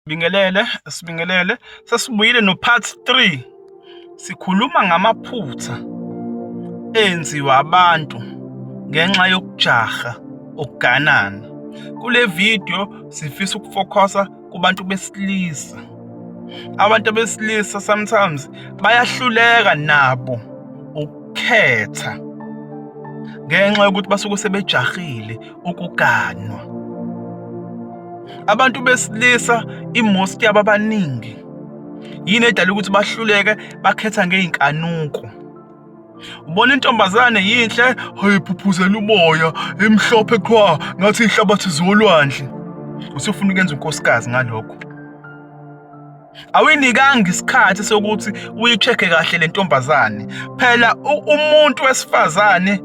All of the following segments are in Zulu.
Sibingelele, sibingelele. Sesibuyile no part 3. Sikhuluma ngamaphutha enziwa abantu ngenxa yokujaha ukuganana. Kule video sifisa ukufokhosa kubantu besilisa. Abantu besilisa sometimes bayahluleka nabo ukukhetha ngenxa yokuthi basuke sebejahile ukuganwa. Abantu besilisa i-most yabo abaningi yini edala ukuthi bahluleke bakhetha ngey'nkanuko. Ubona intombazane yinhle, hayi phuphuzela uboya, imhlophe qhwa ngathi ihlabathi zolwandle. Usufuna ukuyenza unkosikazi ngalokho. Awuyinikanga isikhathi sokuthi uyi-check-e kahle le ntombazane. Phela umuntu wesifazane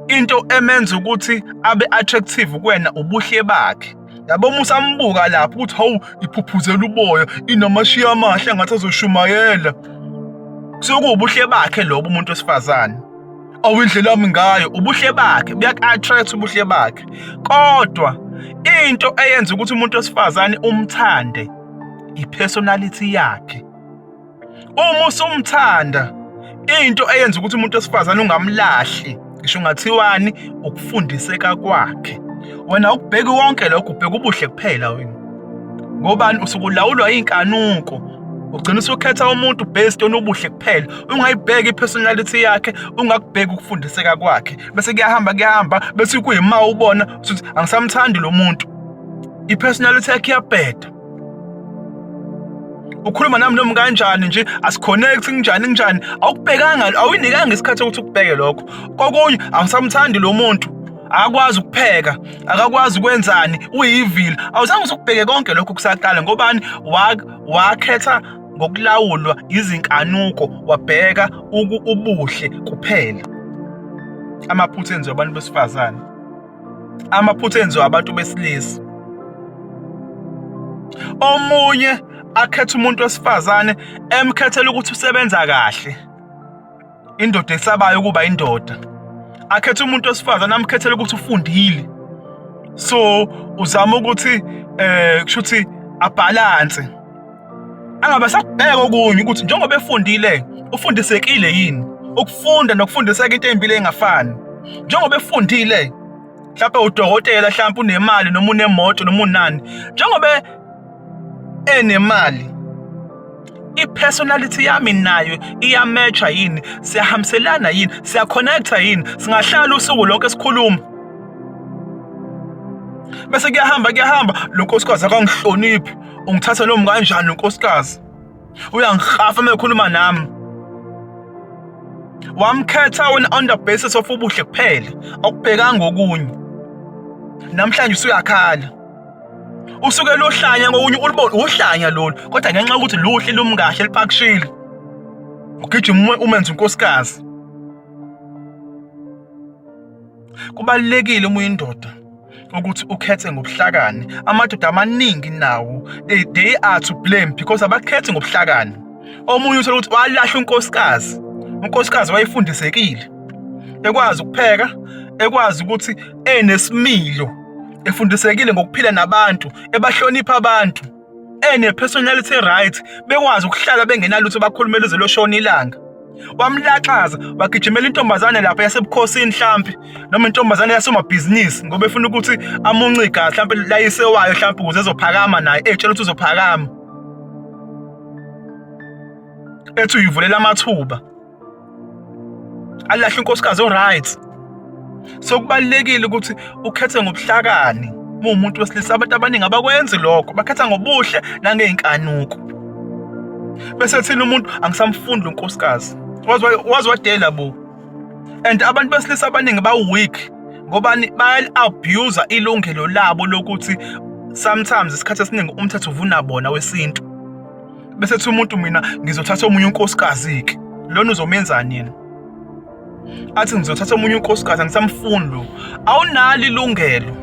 into emenza ukuthi abe attractive kuwena ubuhle bakhe. Yabo uma usambuka lapho ukuthi hawu iphuphuzela uboya inamashiya amahle engathi azoshumayela. Kusuke kuwubuhle bakhe lobo umuntu wesifazane. Awu indlela ami ngayo ubuhle bakhe buyaku-attract ubuhle bakhe. Kodwa into eyenza ukuthi umuntu wesifazane umthande i-personality yakhe. Uma usumthanda into eyenza ukuthi umuntu wesifazane ungamlahli ngisho ungathiwani ukufundiseka kwakhe. Wena ukubheki wonke lokho ubheka ubuhle kuphela wena. Ngobani usuke ulawulwa inkanuko ugcina usukhetha umuntu based on ubuhle kuphela ungayibheki i-personality yakhe ungakubheki ukufundiseka kwakhe bese kuyahamba kuyahamba bese kuyima ubona ukuthi angisamthandi lo muntu i-personality yakhe iyabheda ukhuluma nami noma kanjani nje asiconnect nginjani nginjani awukubhekanga awuyinikanga isikhathi sokuthi ukubheke lokho kokunye angisamthandi lo muntu akakwazi ukupheka akakwazi ukwenzani uyivila awuzange usukubheke konke lokho kusaqala ngobani wakhetha ngokulawulwa izinkanuko wabheka ubuhle kuphela amaphutha enziwa abantu besifazane amaphutha enziwa abantu besilisa. Omunye akhetha umuntu wesifazane emkhethela ukuthi usebenza kahle, indoda esabayo ukuba indoda. Akhethe umuntu wesifazane amkhethela ukuthi ufundile, so uzama ukuthi kusho ukuthi abhalanse, angabe sakubheka okunye ukuthi njengoba efundile ufundisekile yini. Ukufunda nokufundiseka into ezimbili engafani. Njengoba efundile mhlawumbe udokotela, mhlawumbe unemali noma unemoto noma unani, njengoba enemali i-personality yami nayo iyamatcha yini, siyahambiselana yini, siyaconnecta yini, singahlala usuku lonke sikhuluma. Bese kuyahamba kuyahamba, lo nkosikazi akangihloniphi, ungithatha noma kanjani lo nkosikazi, uyangihafa uma ekhuluma nami. Wamkhetha wena on the basis of ubuhle kuphela, awukubhekanga okunye. Namhlanje usuyakhala, usuke luhlanya ngokunye ulibona uhlanya lolu, kodwa ngenxa yokuthi luhle lumkahle lipakishile, ugijima umenze unkosikazi. Kubalulekile uma uyindoda ukuthi ukhethe ngobuhlakani. Amadoda amaningi nawo they are to blame because abakhethi ngobuhlakani. Omunye uthola ukuthi walahla unkosikazi, unkosikazi wayefundisekile, ekwazi ukupheka, ekwazi ukuthi enesimilo, efundisekile ngokuphila nabantu, ebahlonipha abantu, ene-personality right, bekwazi ukuhlala bengenalutho bakhulumela ize loshona ilanga. Wamlaxaza wagijimela intombazane lapha yasebukhosini mhlampe noma intombazane yasomabhizinisi ngoba efuna ukuthi amunce igazi mhlampe layise wayo mhlampe ukuze ezophakama naye etshela ukuthi uzophakama, ethi uyivulela amathuba, alahle unkosikazi o-right. So kubalulekile ukuthi ukhethe ngobuhlakani uma uwumuntu wesilisa. Abantu abaningi abakwenzi lokho, bakhetha ngobuhle nangey'nkanuko. Bese thina umuntu angisamfundi lo nkosikazi, waze wadela bo. And abantu besilisa abaningi ba-weak ngobani, bayali-abuse ilungelo labo lokuthi sometimes isikhathi esiningi umthetho uvuna bona wesintu. Bese ethi umuntu mina ngizothatha omunye unkosikazi-ke, lona uzomenzani yena? Athi ngizothatha omunye unkosikazi, angisamfuni lo. Awunalo ilungelo,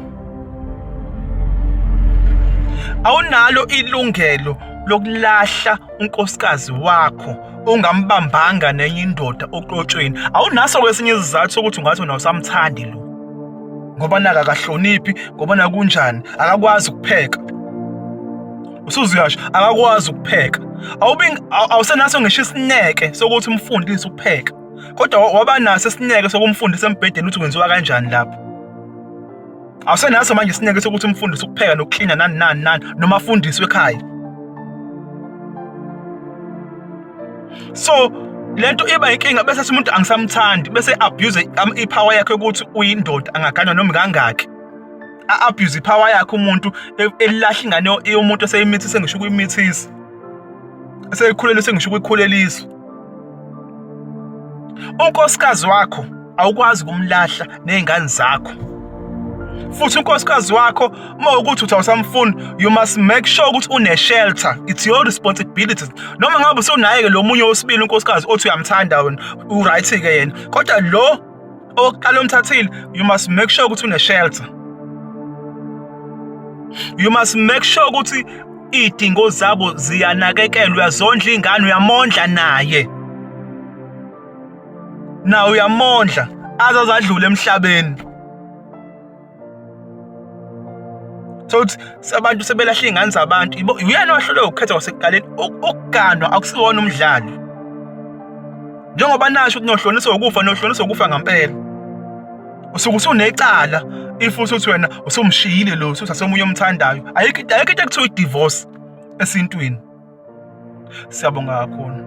awunalo ilungelo lokulahla unkosikazi wakho ungambambanga nenye indoda oqotshweni. Awunaso kwesinye isizathu sokuthi ungathi wena awusamthandi lo, ngoba naka akahloniphi, ngoba nakunjani, akakwazi ukupheka. Usuzuyasho akakwazi ukupheka. Awubi awusenaso ngisho isineke sokuthi umfundise ukupheka. Kodwa waba naso isineke sokumfundisa embhedeni ukuthi kwenziwa kanjani lapho. Awusenaso manje isineke sokuthi umfundise ukupheka nokuklina nani nani nani noma afundiswe ekhaya. So lento iba inkinga bese umuntu angisamthandi bese abuse ipower yakhe ukuthi uyindoda angaganwa noma kangaki. A-abuse ipower yakhe umuntu e, elahla ingane yomuntu eseyimithise ngisho ukuyimithisa. Eseyikhulelise sengisho ukuyikhulelisa. Unkosikazi wakho awukwazi ukumlahla nezingane zakho. Futhi unkosikazi wakho uma ukuthi uthi awusamfuni you must make sure ukuthi une shelter. It's your responsibility. Noma ngabe usunaye ke lo munye wesibili unkosikazi othi uyamthanda wena u right ke yena. Kodwa lo owokuqala omthathile you must make sure ukuthi une shelter. You must make sure ukuthi iy'dingo zabo ziyanakekelwa, uyazondla iy'ngane, uyamondla naye. Nawe uyamondla aze azadlule emhlabeni. So ukuthi abantu sebelahla iy'ngane zabantu, uyena owahluleka ukukhetha kwasekuqaleni. Ukuganwa akusiwona umdlalo. Njengoba nasho ukuthi nohloniswa ukufa, nohloniswa ukufa ngampela. Usuke usunecala if usuthi wena usumshiyile lo ususasomunye omthandayo. Ayikho ayikho into ekuthiwa i-divorce esintwini. Siyabonga kakhulu.